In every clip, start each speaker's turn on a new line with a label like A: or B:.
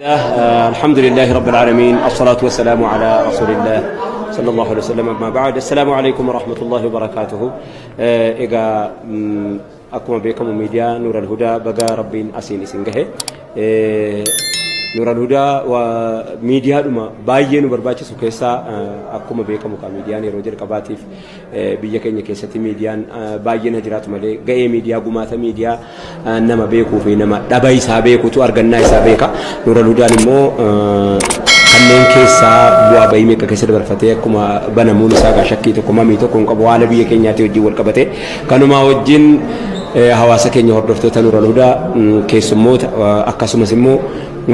A: الحمد لله رب العالمين، الصلاة والسلام على رسول الله صلى الله عليه وسلم، أما بعد، السلام عليكم ورحمة الله وبركاته. Egaa akkuma beekamu miidiyaa Nuural Hudaa baga Rabbiin asiin isin gahe. Nuural Hudaa miidiyaadhuma baay'ee nu barbaachisu keessaa, akkuma beekamu ka miidiyaan yeroo jalqabaatiif biyya keenya keessatti miidiyaan baay'een jiraatu malee, ga'ee miidiyaa, gumaata miidiyaa nama beekuu fi nama dhaba isaa beekutu argannaa isaa beeka. Nuural Hudaan immoo kanneen keessaa bu'aa bahii meeqa keessa dabarfatee akkuma banamuun isaa gaa shakkii tokko mamii tokko hin qabu, haala biyya keenyaatti wajjin wal qabate. Kanumaa wajjin hawaasa keenya, hordoftoota Nuural Hudaa, keessummoota, akkasumas immoo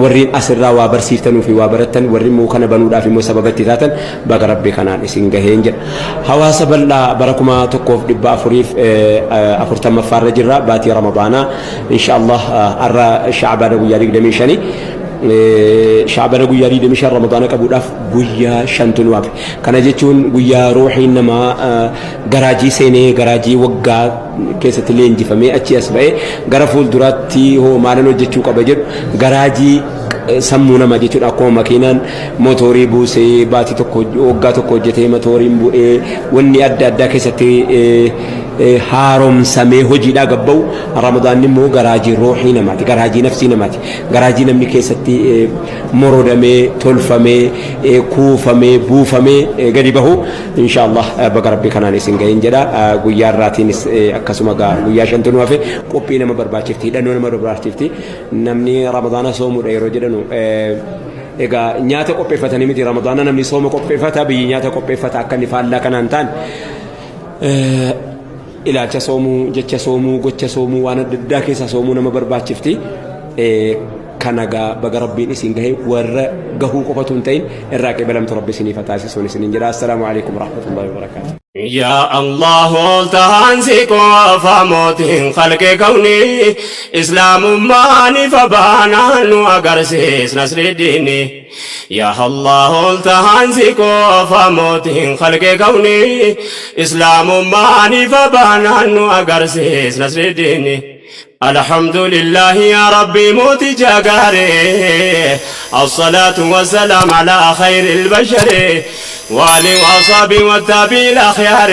A: warreen asirraa waa barsiiftanuu fi waa barattan, warri immoo kana banuudhaaf immoo sababa itti taatan, baga Rabbi kanaan isin gaheen jedha. Hawaasa bal'aa, bara 1440ffaarra jirra, baatii Ramadaanaa, insha Allah har'a Shacbaana guyyaa 25, Shacbana guyyaa 25, Ramadaana qabuudhaaf guyyaa shantu nu hafe. Kana jechuun guyyaa ruuxiin namaa garaajii seenee, garaajii waggaa keessatti leenjifamee achi as ba'ee gara fuulduraatti hoo maalan hojjechuu qaba jedhu, garaajii sammuu namaa jechuudha. Akkuma makiinaan mootoorii buusee baatii tokko, waggaa tokko hojjetee motooriin bu'ee wanni adda addaa keessatti haaromsamee hojiidhaa gabba'u, Ramadaanni immoo garaajii ruuxii namaati, garaajii nafsii namaati, garaajii namni keessatti morodamee, tolfamee, kuufamee, buufamee gadi bahu. Insha Allah baga Rabbi kanaan isin gahin jedha. Guyyaa irraatiinis akkasuma guyyaa shantu nu hafe. Qophii nama barbaachifti, hidhannoo nama barbaachifti. Namni Ramadaana soomuudha yeroo jedhanu egaa nyaata qopheeffatanii miti. Ramadaana namni sooma qopheeffata, biyyi nyaata qopheeffata. Akka inni faallaa kanaan ta'an, ilaalcha soomuu, jecha soomuu, gocha soomuu, waan adda addaa keessa soomuu nama barbaachifti. Kana gaa baga Rabbiin isin gahee, warra gahuu qofatu hin ta'in irraa qeebalamtu Rabbi isiniif haa taasisuun isiniin jedha. Assalaamu alaikum warahmatullahi wabarakaatuh.
B: يا الله oltahan si qofa mootiin khalqe kawni, islaamummaani fabaanaan nu agarsiis nasri diini. يا الله oltahan si qofa mootiin khalqe kawni, islaamummaani fabaanaan nu agarsiis nasri diini. الحمد لله يا ربي موتي جاغاري، الصلاة والسلام على خير البشر وآله وأصحابه والتابعين الأخيار.